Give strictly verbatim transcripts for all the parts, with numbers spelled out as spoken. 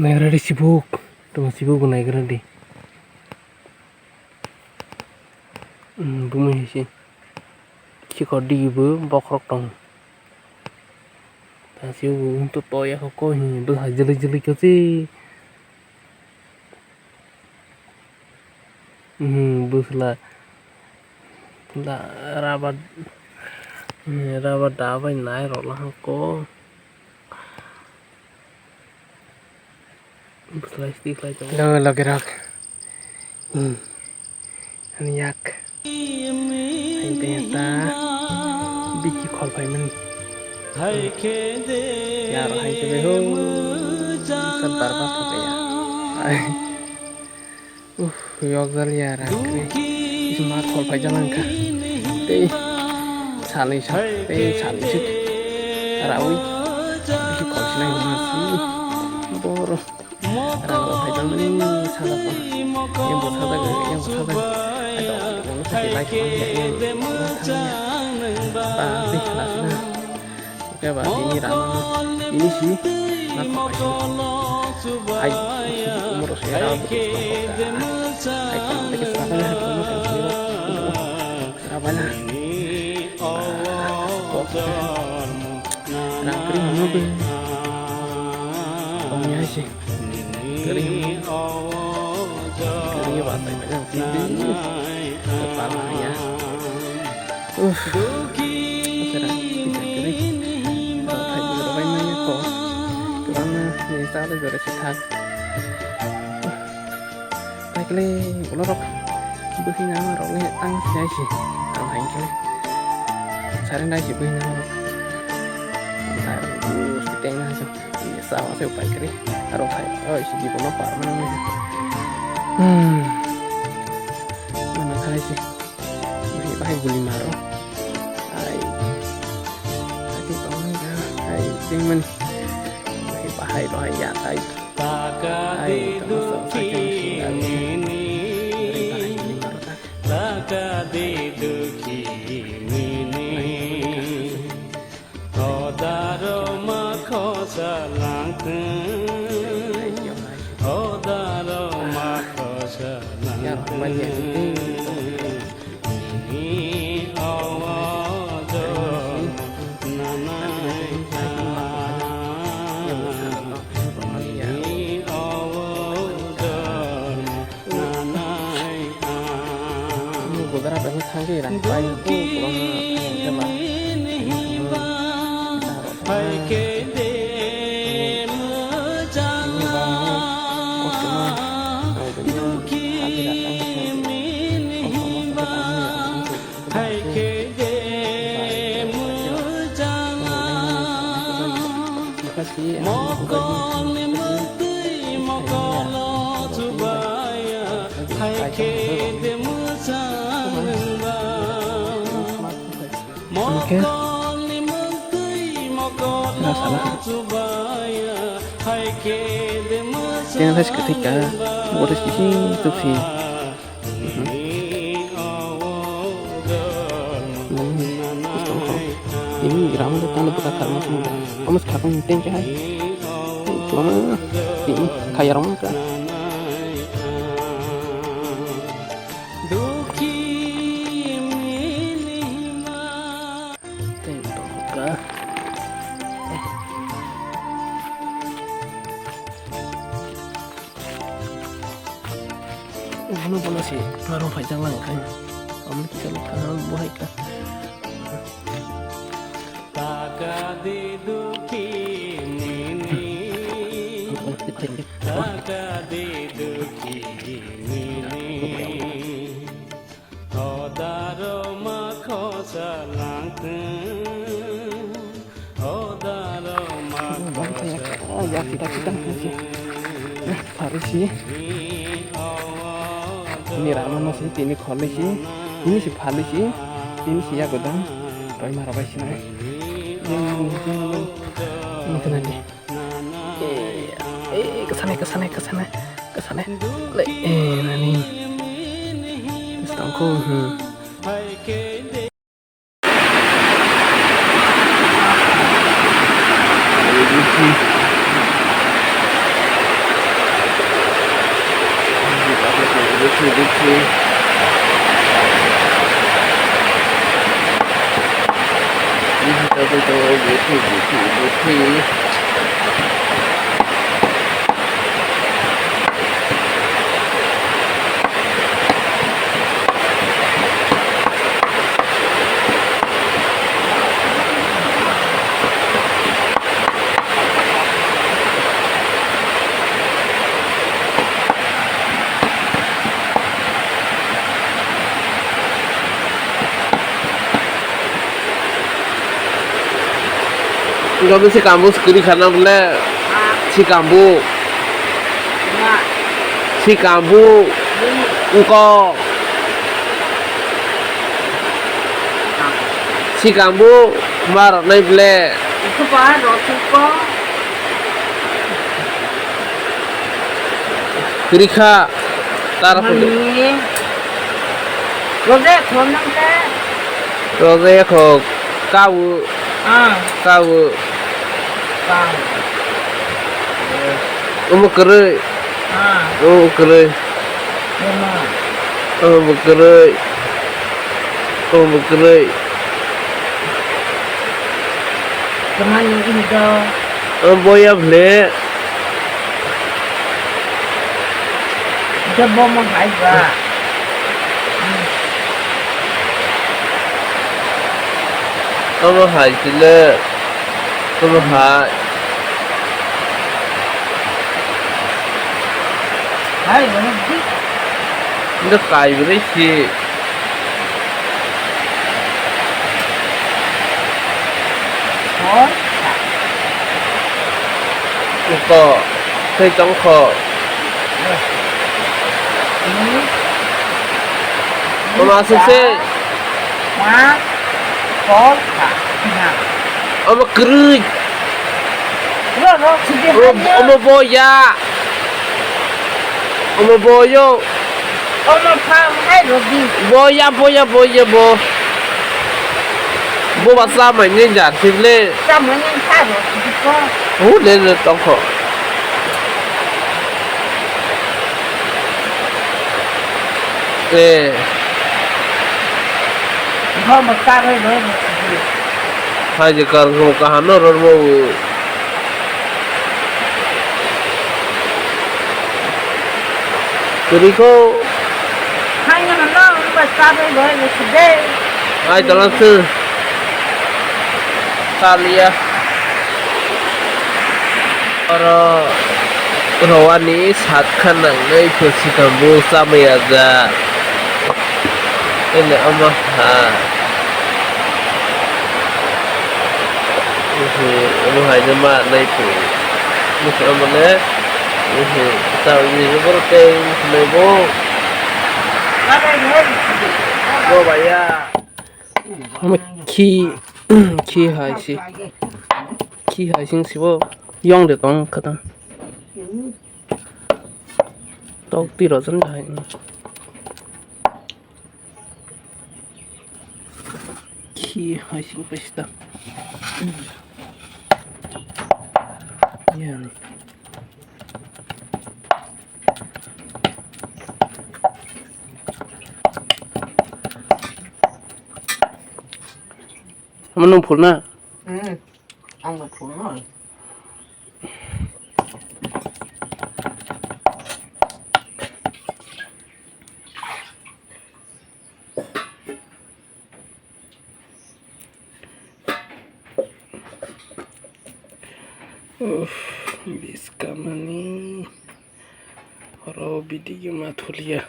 Naigra di sibuk, tong sibuk bo naigra di. Hmm, bumui hai se. Sikhor digi bo bokhorok tong. Ta sibuk bo to toya kho ko hi, bo hai jili jili kho se. Hmm, bwsla. Da, rubber, hmm, rubber da bai nai rok lahang ko. Bwsla sti khlai tongo. Lo, logi rok. Hmm. Ani yak. Hai tei ta. Biki khol pai mani. Yar hai tei ho. Sal tar ba kho ya. Uff, yok jal ya rakri. Isi ma khol phai jalang kha. Tei salni sa, tei salni sik. Rawi. Isi khol sinai ma si. Boro. Rang rok phai jalang ni sa da pa. Yang bo sa da, yang bo sa da. Ai dok, dok, dok, sa ki lai ki ma ya, yang bo sa da ya. Ba, tei khala sina. Khe ba tini rama tini si ma kok ai. Ai umur se rama buti song kok ka. Ai kono teke sina kok ai kono teke sina. Sina bana. Kok ka. Rang kri hamo be. Kong ya si. Kri hamo. Kri ba sai ba si. Kepala ya. Uff. Asera, pisa kiri. Rok thai bwrwi rok bai manya ko. Kwbangma ni cha le jora si thak. Thai kle ulo rok. Bwkhi nama rok le tang si nai si. Ang hai kle. Sare nai si bwkhi nama rok. Thai bwrwi si teng nai si. Sa ma se pai kiri. Rok thai. Oi si di bono par mana. Hmm. Mana thai si. Bahai, bahai guli maro. Ai. Ai, tong ga. Ai, jeng mani. Bahai, bahai, bahai, ya, ai. Ai, tong so, sai tong so, ai. Bahai guli maro ta. Odaro ma khosa langtwng. Odaro ma khosa langtwng. Ni awa jormo nanai. Ni awa jormo nanai. Ni gudara bai thangwi rang pai ko kwbangma thangwi khe ba. Hai khe de mujang dukhi mini ba. Hai khe de mujang. Mokol ni mwtwi mokolo chubaya, hai khe de mwchang ba. Mokol ni mwtwi mokolo chubaya, hai khe de mwchang ba. Tena thai si kwthwi ka, bo thai si si tupsi. Ini ram de tang de buka karma sini. Kamu sekarang teng ke hai. Cuma ini kaya ram ka. Teng tong ka. Bono bono se marung phaijak lang kha. Omo kisa le kha bo hai kha. Taka de dukhi mini. Taka de dukhi mini. Odaro ma khosa langtwng, odaro ma khosa langtwng. Oh, ya, kita, kita, kita. Pharisi. Ini rama no si, tini kholi si, ini si phali si, ini si ya godang. Roi ma rabai si nai. Ini kena di. Eh, eh, kesana, kesana, kesana, kesana. Le, eh, nani. Terus tangko, hmm. Buthi, buthi. Buthi, buthi, buthi, buthi. Gabung si kambu sekiri khana bole. Si kambu. Si kambu. Engko. Si kambu. Mar nai bole. Rikha. Tar. Mani. Roja khom nang te. Roja khom. Kau. Ah. Kau. Kau. Omo kwrwi. Ah. Omo kwrwi. Omo. Omo kwrwi. Omo kwrwi. Tamani indo. Omo boya bhle. Jabo mo hai ba. Omo hai chile. Omo hai. Hai, omo di. Indo kai bwrwi si. Uko, tei tongkho. Mama sese. Ma, kol, ka, ha. Omo kwrwi. Ro, ro, sidi. Omo, omo boya. Omo boyo. Omo pha hai rodi. Boya, boya, boya, bo. Bo ba sa mai ni jar sibile. Sa mai ni sa rodi ko. Hu le le tongkho. Eh. Bo mo sa roi roi mo sibile. Hai je kar ko kahano ror mo. Kwrwi kho. Hai, nang no, ba sa bai bai, ba sa de. Ai, dalang se. Talia. Oro, rowani satkha nangnai kho, sikambo chamaya ja. Ene ama ha. Uhu, uhu, hai ne ma nai tu. Uhu, ama ne. Uhu, ta ni bor te, uhu, ne bo. Bo baya. Ama khi, khi hai si. Khi hai sing si bo. Yong de tong kata. Tok ti ro jan hai. Khi hai sing pesta. Yani. Ama nung phul na? Hmm. Ang bo phul na. Uff, biskamani. Oro bidi ma thulia.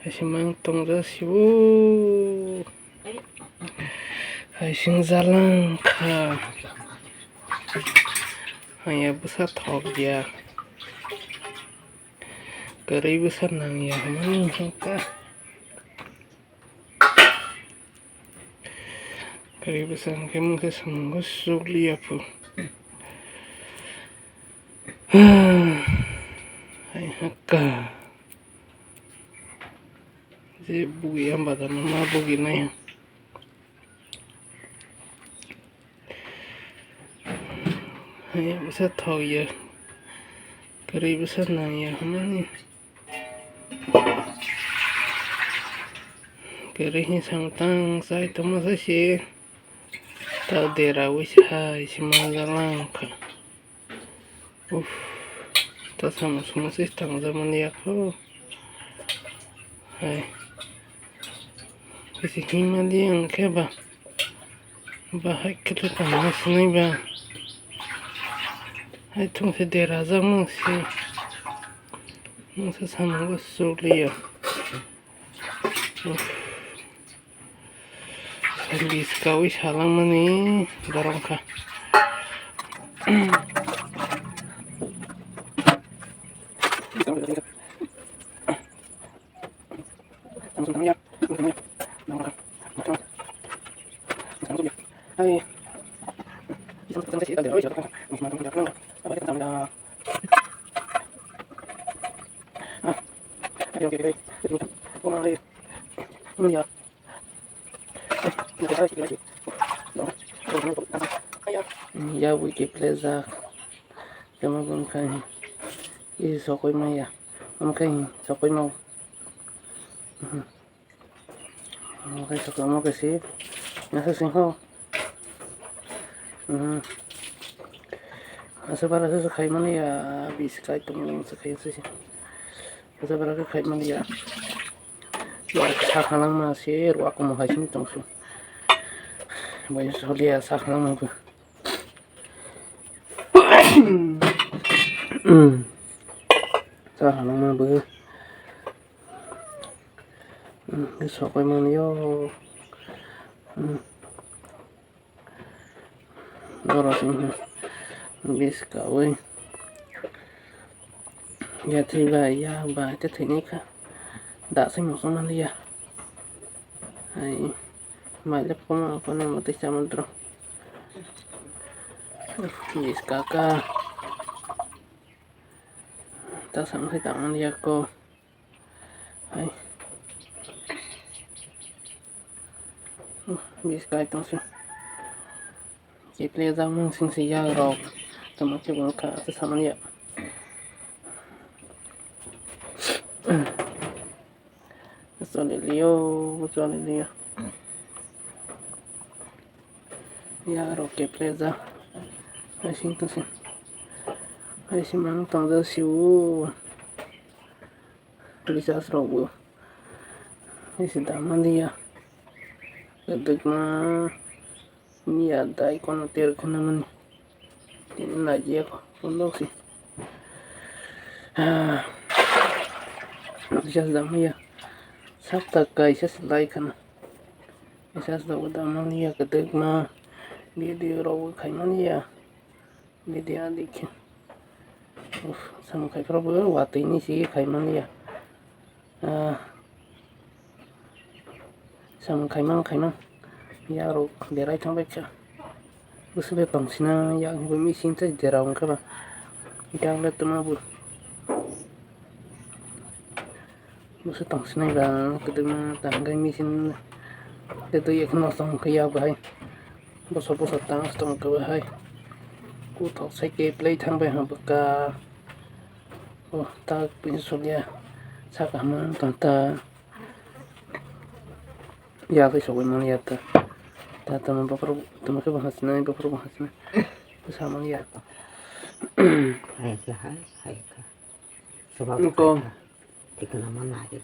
Hai se mang tong ja sibo. Hai sing jalang kha. Haya bwsa thok ya. Kwrwi bwsa nang ya hwnwi hwn kha. Kwrwi bwsa hwn khe mungsa samung khe chukliya phu. Hai hakka. Je bugi ang bazar no ma bugi nai. Hai bwsa thok ya. Kwrwi bwsa nangya hwnmani. Kwrwi hinsang tang chai tongma se si. Ta dera wi se hai se manjak lang kha. Uff. Ta samung sumung se tangjak mani yakho. Hai. Bisi himali ang khe ba. Ba hai khe to tangma sinai ba. Hai thung se dera jak mang se. Mang se samung bo suk liya. Uff. Biskawi salangmani borok kha. Ya wiki plejak. Tamo bwkhai. I sokoi maya. Amkhai sokoi mau. Amkhai sokoi mau kasi. Nasa sing ho. Asa bara sa khai mani ya bis kai tong sa khai sa. Asa bara khai mani ya. Ya sa khalang ma se ruak mo hai sini tong su. Bai solia sa khalang ma. Sa halangma bo. Sokoi mani yo. Oro sing biskawi. Ya thwi bai ya bai te thwini kha. Da se mosong mani ya. Hai. Mai le kono kono mate chamantro. Bis kaka. Ta samsai tangmani yakko. Hai. Bis kai tongsi. Kiple jang mang sing si ya rok. Tamo ke bang ka sa samani ya. Choli liyo, choli liyo. Ya rok keple ja. Hai sing to sing. Hai sing mang tong ja siu. Recharge rok bo. Hai sing da man liya. Kedek ma. Miya dai kono ter khna mani. Tini naji ako pondok si. Bisa jam ya. Sapta kaisa si lai khna. Bisa jam da mani ya kedek ma. Video rok khai mani ya. Video dikhe. Uff, samung khai phra bo watwi ni si khai mani ya. Ah, samung khaimang khaimang yarok berai thangbai kha. Bwswk le tong sina yak hwnwi machine tei dera wngkha ba. Yak le twma bo. Bwswk tong sinai ba kwdwma tangwi machine tei twi ekhno tong kha yak bahai. Bosor bosor tang tong kha bahai. Kuthok sai khe plai thangbai ha bwkha. Oh, tak pin solia. Saka hama tong ta. Ya, kai sogwi man ya ta. Ta tamo bopor, tamo khe bahas nai, bopor bahas nai. Sa man ya. Hai khe hai, hai khe. Sabab ko. Tikna man na ke.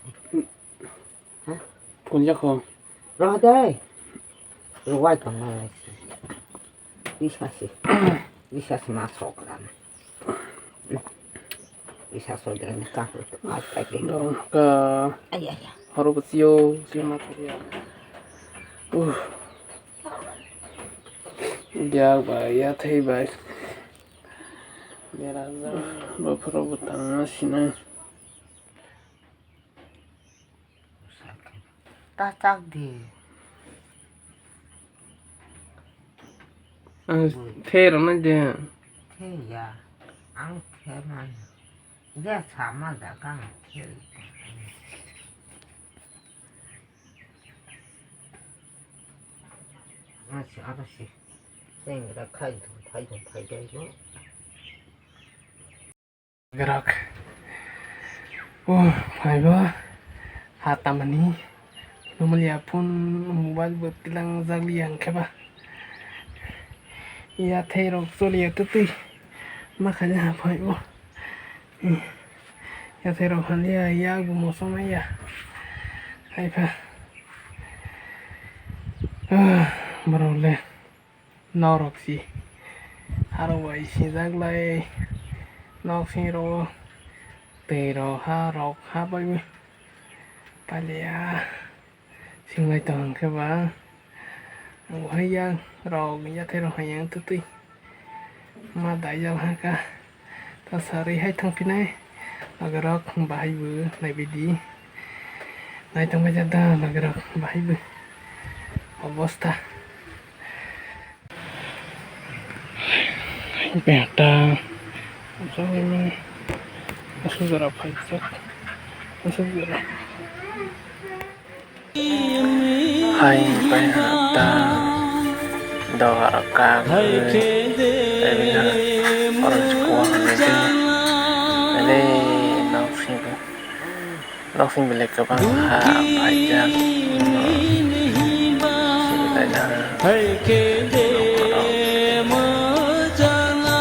Ha? Kun ya ko. Rah dai. Ruwai tong nai. Bisa si. Bisa si masuk kan. Bisa so de ni ka. Ai ai de. Dorong ka. Ai ai. Horo bwsio si ma thori ya. Uh. Ya ba ya thai bai. Bera ja. Bo phoro bo tang ma sinai. Ta chak di. Ang the rwna de. The ya. Ang the man. Je sama da kang the. Ang si aro si. Seng da khai du, khai du, khai du. Grok. O, phaiba. Ha tamani. Nomaliya phone mobile bo tilang jagli ang kheba. Yathai rok choliya tutui. Ma khani ha phaibo. Yathai rok haliya, yak bo mosong naiya. Haipha. Ah, borok le. Norok si. Aro bai sijak lai. Nok sing ro. Tei ro ha rok ha bai. Palia. Singlai tong hwnkhe ba, ang hai yang rok yathai rok hai yang twtwi ma daijal ha kha, ta sarwi hai thang phinai, loge rok bahai bo nai bidi, nai tong bai jak da loge rok bahai bo obostha. Beta. Asuk jora phaijak. Asuk jora. Hai pai hata. Doga kagwi. Tei bini orange kuwa hwnwi tei. Tei nang sing. Noksing belai kwbang ha phaijak. Sibelai na. Hai khe de mo jana.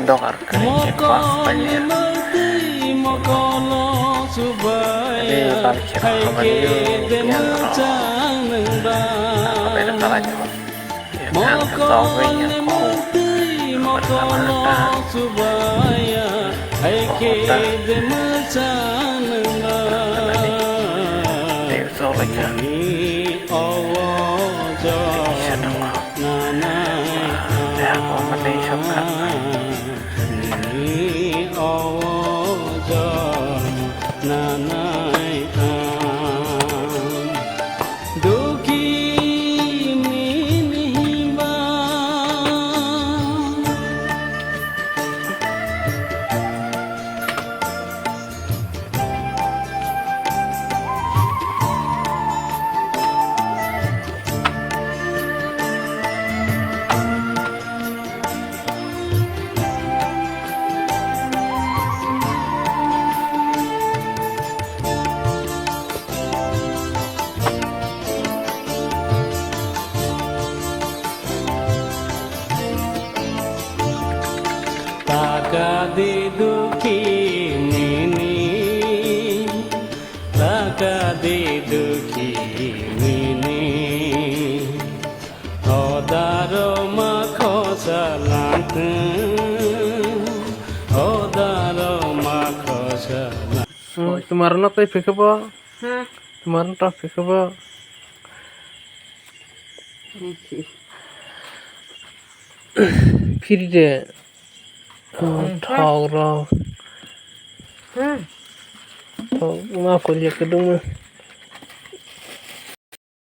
Dogar kwrwi khe kok pailiya. Mokolo subaya. Ani bal khe hai khe de mo jana. Ang bai da kalai tong. Mokolo twi mokolo subaya, hai khe de mwchang nang. Ni owo jo nana. Ni owo jo nana. Dukhi mini ba. Taka di dukhi nini, taka di dukhi nini. Odaro ma khosa langtwng, odaro ma khosa lang-. Hmm, tumar no tei phikhe bo. Hmm. Tumar no tei phikhe bo. Phiri de. Hmm. Thok rok. Hmm. Thok ma kolia kedung.